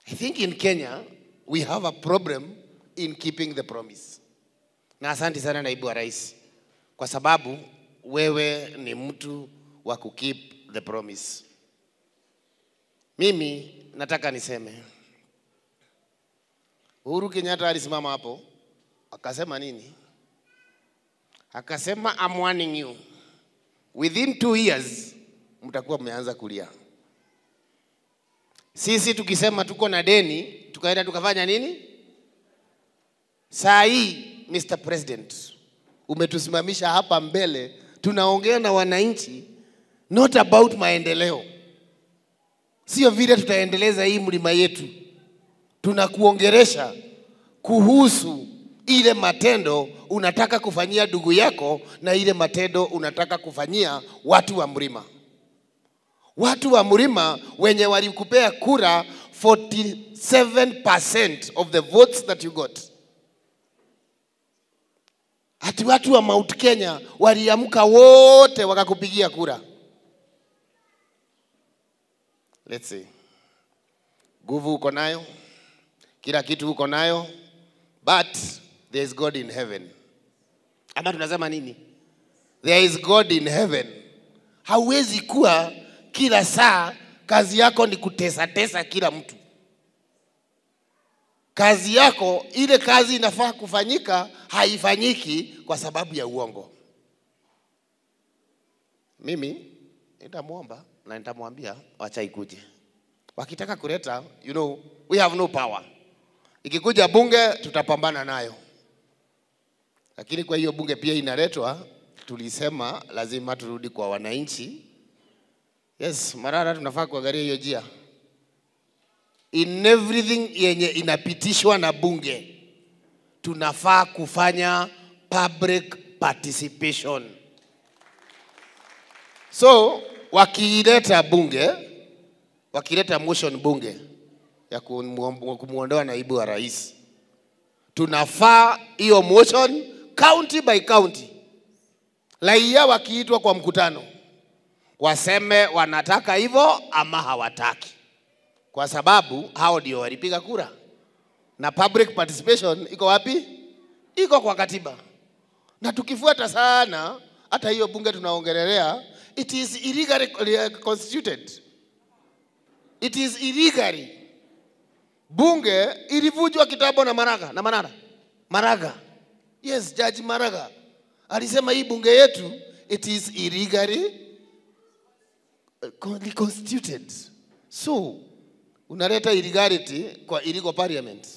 I think in Kenya we have a problem in keeping the promise. Na asante sana naibu wa rais, kwa sababu wewe ni mtu wa kukeep the promise. Mimi nataka niseme, Uhuru Kenyatta alisimama hapo akasema nini? Akasema, I'm warning you, within 2 years mtakuwa mmeanza kulia. Sisi tukisema tuko na deni, tukaenda tukafanya nini? Saa hii Mr. President, umetusimamisha hapa mbele, tunaongea na wananchi not about maendeleo. Sio vile tutaendeleza hii mlima yetu. Tunakuongeresha kuhusu ile matendo unataka kufanyia ndugu yako na ile matendo unataka kufanyia watu wa mlima. Watu wa mlima wenye walikupea kura 47% of the votes that you got. Ati watu wa Mount Kenya waliamka wote wakakupigia kura. Let's see. Nguvu uko nayo, kila kitu uko nayo, but there is God in heaven. Ama tunasema nini? There is God in heaven. Hauwezi kuwa kila saa kazi yako ni kutesa tesa kila mtu. Kazi yako, ile kazi inafaa kufanyika, haifanyiki kwa sababu ya uongo. Mimi nitamuomba na nitamwambia wacha ikuje. Wakitaka kuleta, you know, we have no power. Ikikuja bunge tutapambana nayo. Lakini kwa hiyo bunge pia inaletwa, tulisema lazima turudi kwa wananchi. Yes, Marara tunafaa kuangalia hiyo njia. In everything yenye inapitishwa na bunge, tunafaa kufanya public participation. So, wakileta bunge, wakileta motion bunge ya kumuondoa naibu wa rais, tunafaa hiyo motion county by county. Raia wakiitwa kwa mkutano, waseme wanataka hivyo ama hawataki. Kwa sababu hao ndio walipiga kura. Na public participation iko wapi? Iko kwa katiba. Na tukifuata sana, hata hiyo bunge tunaongelelea, it is illegally constituted. It is illegally. Bunge ilivunjwa kitambo na Maraga, na Manara. Maraga. Yes, Judge Maraga. Alisema hii bunge yetu, it is illegally constituted. So, unaleta illegality kwa illegal parliament.